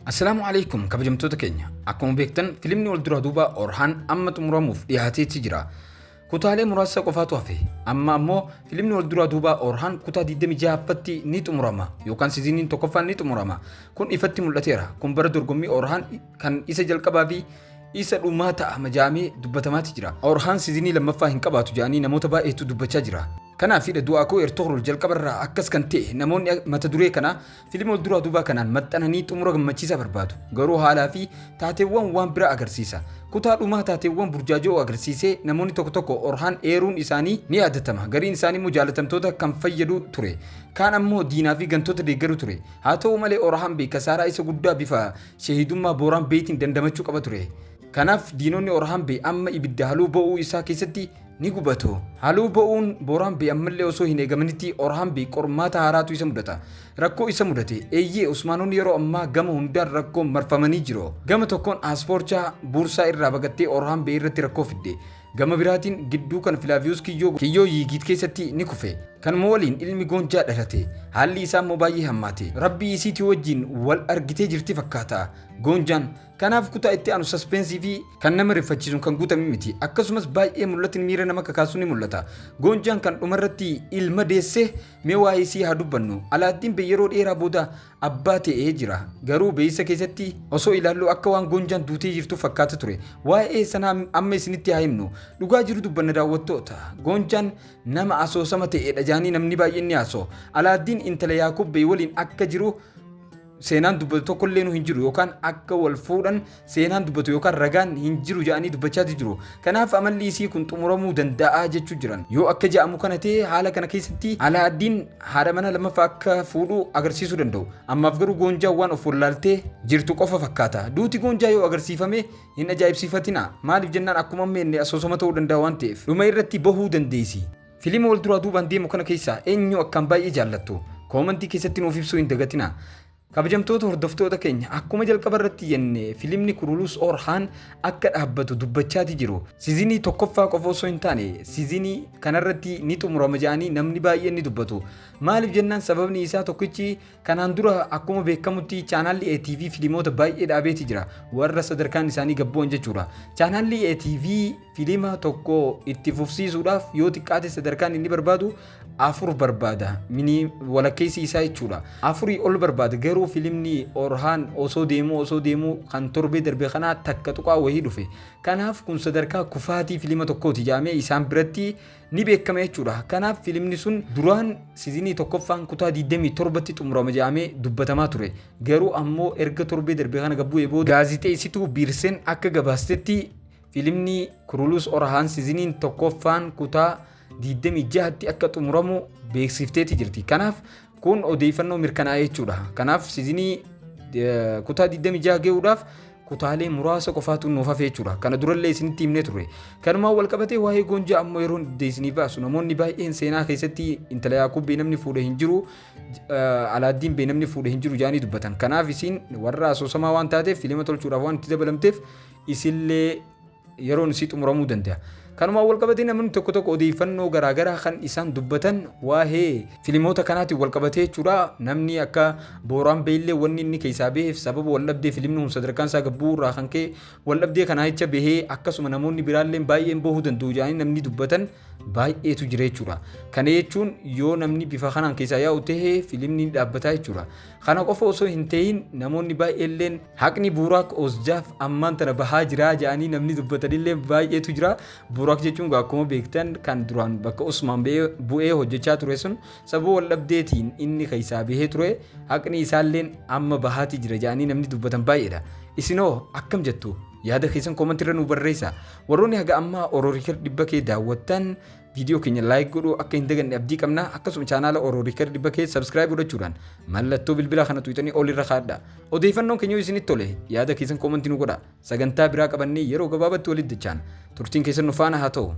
Assalaamu alaikum kabajamtoota keenya. Akkuma beektan filimni wal duraa duubaa Orhaan amma xumuramuuf dhiyaateetti jira. Kutaalee muraasa qofaatu hafe. Amma ammoo filimni wal duraa duubaa Orhaan kutaa 26ffatti ni xumurama yookaan siiziniin tokkoffaan ni xumurama. Kun ifatti mul'ateera. Kun bara dorgommii Orhaan kan isa jalqabaa fi isa dhumaa ta'a majaamee dubbatamaati jira. Orhaan siizinii lammaffaa hin qabaatu jedhanii namoota baay'eetu dubbachaa jira. Kanaafidha du'aa koo Ertugrul jalqabarraa akkas kan ta'e namoonni mata duree kana filima wal duraa duubaa kanaan maxxananii xumura gammachiisaa barbaadu. Garuu haalaa fi taateewwan waan biraa agarsiisa. Kutaa dhumaa taateewwan burjaaja'oo agarsiisee namoonni tokko tokko Orhaan eeruun isaanii ni yaadatama. Gariin isaanii immoo jaalatamtoota kan fayyadu ture. Kaan ammoo diinaa fi gantoota deeggaru ture. Haa ta'u malee Orhaan Bey kasaaraa isa guddaa bifa shahiidummaa Booraan Beeytiin dandamachuu qaba ture. Kanaaf diinonni Orhaan Bey amma ibidda haluu ba'uu isaa keessatti ni gubatu. Haluu ba'uun Booraan Bey ammallee osoo hin eegamanitti Orhaan Bey qormaata haaraatu isa mudata. Rakkoo isa mudate. Eeyyee Usmaanonni yeroo ammaa gama hundaan rakkoon marfamanii jiru. Gama tokkoon Aspoorchaa Buursaa irraa baqattee Orhaan Bey irratti rakkoo fidde. Gama biraatiin gidduu kan Filaaviyuus kiyyoo kiyyoo Yiigiit keessatti ni kufe. Kanuma waliin ilmi Goonjaa dhalate. Haalli isaa immoo baay'ee hammaate. Rabbii isiitii wajjin wal argitee jirti fakkaata. Goonjaan. Kanaaf kutaa itti aanu suspense fi kan nama rifachiisuun kan guutame miti. Akkasumas baay'ee mul'atni miira nama kakaasu ni mul'ata. Goonjaan kan dhumarratti ilma deesse mee waa'ee isii haa dubbannu. Alaaddiin Bey yeroo dheeraa booda abbaa ta'ee jira. Garuu beeksisa keessatti osoo ilaallu akka waan Goonjaan duutee jirtu fakkaata ture. Waa'ee sanaa amma isinitti haa himnu. Dhugaa jiru dubbanna daawwattoota. Goonjaan nama asoosama ta'edha jaanii namni baay'een ni haasa'u. Alaaddiin intala Yaaqub Bey waliin akka jiru seenaan dubbatu tokkollee nu hin jiru yookaan akka wal fuudhan seenaan dubbatu yookaan ragaan hin jiru jedhanii dubbachaati jiru. Kanaaf amalli isii kun xumuramuu danda'a jechuu jiran. Yoo akka jedhamu kana ta'e haala kana keessatti Alaaddiin haadha mana lammaffaa akka fuudhu agarsiisuu danda'u. Ammaaf garuu Goonjaan waan of wallaaltee jirtu qofa fakkaata. Duuti Goonjaa yoo agarsiifame hin ajaa'ibsiifatina. Maaliif jennaan akkuma amma inni asoosama ta'uu danda'a waan ta'eef. Dhuma irratti bahuu dandeessi. Filima wal duraa duubaan deemu kana keessaa eenyu akkaan baay'ee jaallattu? Koomantii keessatti nuuf ibsuu hin dagatina. Kabajamtoota hordoftoota keenya akkuma jalqaba irratti jenne filimni Kurulus Orhaan akka dhaabbatu dubbachaati jiru. Siizinii tokkoffaa qofa osoo hin taane siizinii kanarratti ni xumurama jedhanii namni baay'een ni dubbatu. Maaliif jennaan sababni isaa tokkichi kanaan dura akkuma beekamutti chaanaalli ATV filimoota baay'ee dhaabeeti jira. Warra sadarkaan isaanii gabbu'an jechuudha. Chaanaalli ATV filima tokko itti fufsiisuudhaaf yoo xiqqaate sadarkaan inni barbaadu afur barbaada. Mini walakkeessi isaa jechuudha. Afurii ol barbaada. Garuu filimni Orhaan osoo deemuu osoo deemuu kan torbee darbe kanaa takka tuqaa wayii dhufe. Kanaaf kun sadarkaa kufaatii filima tokkooti jedhamee isaan biratti ni beekama jechuudha. Kanaaf filimni sun duraan siizinii tokkoffaan kutaa 27tti xumurama jedhamee dubbatamaa ture. Garuu ammoo erga torbee darbe kana gabbu'ee booda gaazixeessituu Biirsen akka gabaastetti filimni Kurulus Orhaan siiziniin tokkoffaan kutaa 26tti akka xumuramu beeksifteeti jirti. Kanaaf kun odeeffannoo mirkanaa'e jechuudha. Kanaaf siizinii kutaa 26 gahuudhaaf kutaalee muraasa qofaatu nuuf hafe jechuudha. Kana durallee isinitti himnee turre. Kanumaan wal qabatee waa'ee Goonjaa ammoo yeroo isinii baasu namoonni baay'een seenaa keessatti intala Yaaqub Bey namni fuudhe hin jiru, Alaaddiin Bey namni fuudhe hin jiru jedhanii dubbatan. Kanaaf isiin warra asoosamaa waan taateef filima tolchuudhaaf waan itti dabalamteef isillee yeroon isii xumuramuu danda'a. Kanumaan wal qabatee namni tokko tokko odeeffannoo garaagaraa kan isaan dubbatan waa'ee filimoota kanaatiin wal qabatee jechuudha. Namni akka Booraan Beellee wanni inni keessaa baheef sababa wal dhabdee filimni kun sadarkaan isaa gabbuu irraa kan ka'e wal dhabdee kanaa jecha bahee akkasuma namoonni biraallee baay'een bahuu danda'u jedhanii namni dubbatan baay'eetu jira jechuudha. Kana jechuun yoo namni bifa kanaan keessaa yaa'u ta'e filimni ni dhaabbataa jechuudha. Kana qofa osoo hin ta'in namoonni baay'eelleen haqni Buuraak Oosjaaf ammaan tana bahaa jira jedhanii namni dubbatanillee baay'eetu jira. Buuraak jechuun akkuma beektan kan duraan bakka Usmaan bu'ee hojjechaa ture sun sababa wal dhabdeetiin inni keessaa bahee ture haqni isaalleen amma bahaatii jira jedhanii namni dubbatan baay'eedha. Isinoo akkam jettu? Yaada keessan koomantii irra nu barreessa. Warroonni haga ammaa Orooriikar dhibba kee daawwattan viidiyoo keenya like godhuu akka hin daganne abdii qabna. Akkasuma chaanaala Orooriikar dhibba kee subscribe godhachuudhaan mallattoo bilbilaa kana tuqxanii ol irra kaadha. Odeeffannoon keenya yoo isinitti tole yaada keessan koomantii nu godha. Sagantaa biraa qabannee yeroo gabaabatti walitti dachaan turtiin keessan nu faana haa ta'u.